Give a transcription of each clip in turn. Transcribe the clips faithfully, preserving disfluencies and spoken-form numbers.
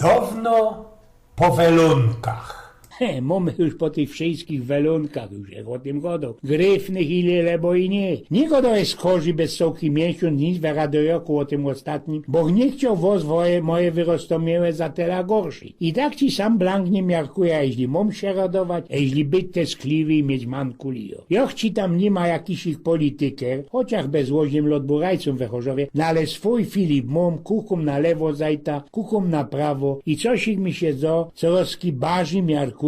Dŏwno po welunkach. He, mōmy już po tych wszyjskich welunkach, już jak ô tym godoł. Gryfnych i lelebo i niy. Niy godoł jes chorzy bez cołki miesiōnc, nic, wyrado roku ô tym ôstatnim, boch niy chcioł wŏs woje, moje wyrostōmiyłe za tela gorszy. I tak ci sam blank niy miarkujã, jeźli mōm sie radować, a jeźli być teskliwy i mieć mankulijo. Jŏ chci tam niy ma jakiś ich polityker, chociach bez ôziym lŏt bōł rajcōm we Chorzowie, no ale swōj Filip mōm, kukōm na lewo zajta, kukōm na prawo i coś ich mi sie do, corŏzki barzi miarkujã,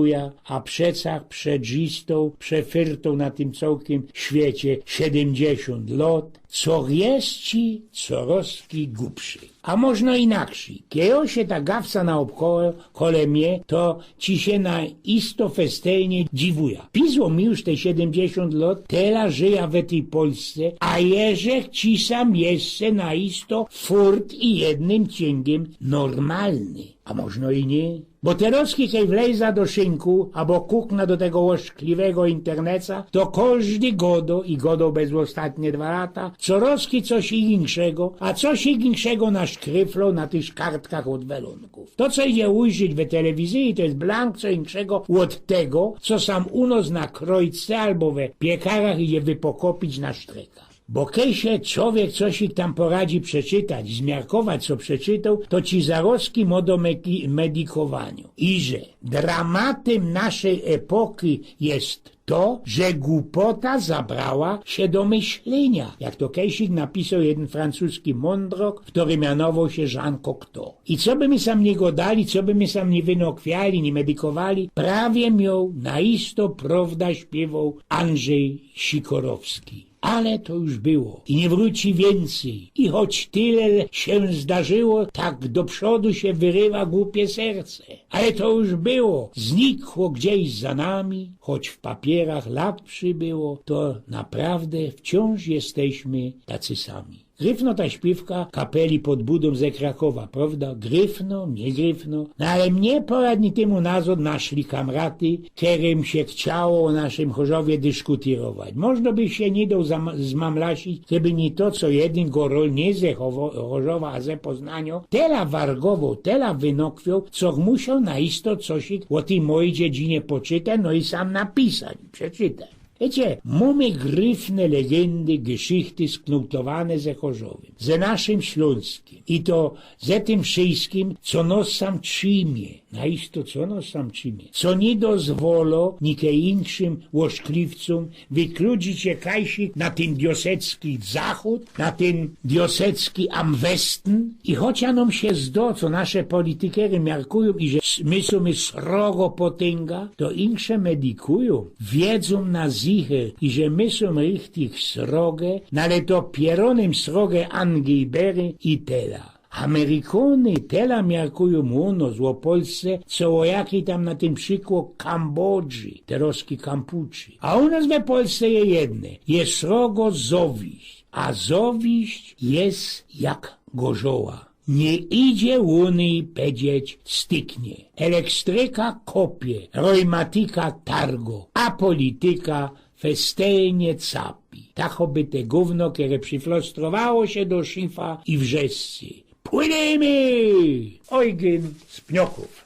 a przecach przedzistoł, przefyrtoł na tym cołkim świecie siedymdziesiōnt lŏt, co jeszcze corŏzki gupszy. A możno inaksi. Kej jŏ sie ta gawca naobkoło kole mie, to ci sie na isto festelnie dziwujã. Pizło mi już te siedymdziesiōnt lŏt, tela żyjã we tyj Polsce, a jeżech ci sam jeszcze na isto furt i jednym ciyngiym normalny. A możno i niy? Bo terŏzki, kej wlejza do szynku, abo kukna do tego ôszkliwego interneca, to kożdy godo i godoł bez ôstatnie dwa lata, corŏzki coś inkszego, a coś inkszego naszkryfloł na tych kartkach ôd welōnków. To, co idzie ujrzeć we telewizyji, to je blank co inkszego ôd tego, co sam u nos na krojce abo we piekarach idzie wypokopić na sztreka. Bo kej sie czowiek coś ich tam poradzi przeczytać, zmiarkować, co przeczytoł, to ci zarŏzki mŏ do meki-, medikowaniŏ. I że dramatym naszyj epoki je to, że gupota zabrała sie do myślyniŏ, jak to kejsik napisoł jedyn francuski mōndrok, kery mianowoł sie Jean Cocteau. I co by my sam niy godali, co by my sam niy wynokwiali, niy medikowali, prawie mioł na isto prowda śpiywoł Andrzej Sikorowski. Ale to już było i niy wrōci wiyncyj. I choć tyle sie zdarzyło, tak do przodu sie wyrywa gupie serce. Ale to już było, znikło gdzieś za nami, choć w papierach lat przybyło, to naprawdę wciōnż jesteśmy tacy sami. Gryfno ta śpiywka kapeli Pod Budōm ze Krakowa, prowda? Gryfno, niy gryfno? No ale mie pŏra dni tymu nazŏd naszli kamraty, kerym sie chciało ô naszym Chorzowie dyszkutyrować. Możno bych sie niy doł zam-, zmamlasić, keby niy to, co jedyn gorol niy ze Chowo-, Chorzowa, a ze Poznaniŏ, tela wargowoł, tela wynokwioł, co musioł na isto coś ô tyj mojij dziedzinie poczytać, no i sam napisać, przeczytać. Wiycie, mōmy gryfne legyndy, geszichty sknōtowane ze Chorzowym, ze naszym Ślōnskim. I to ze tym wszyjskim, co nos sam trzimie. Na isto, co nos sam trzimie. Co niy dozwolo nikej inkszym ôszkliwcōm wykludzić sie kajsik na tyn diosecki zachōd, na tyn diosecki amwestyn. I chocia nōm sie zdo, co nasze politykry miarkujōm i że s-, my sōmy srogo potynga, to insze medikujōm, wiedzōm na zicher i że my sōm richtig sroge, no ale to pierōnym sroge Angi i Bery i tela. Amerikōny tela miarkujōm ô nos, ô Polsce, co ô jakij tam na tym przikłŏd Kambodży, terŏzki Kampuczi. A ô nos we Polsce je jedne, je srogo zowiść, a zowiść je jak gorzoła. Niy idzie ô nij pedzieć styknie. Elekstryka kopie, rojmatyka targo, a polityka festelnie capi. Tak choby te gōwno, kere prziflostrowało sie do szyfa i wrzeszczy: Płynymy! Ojgyn z Pniokōw.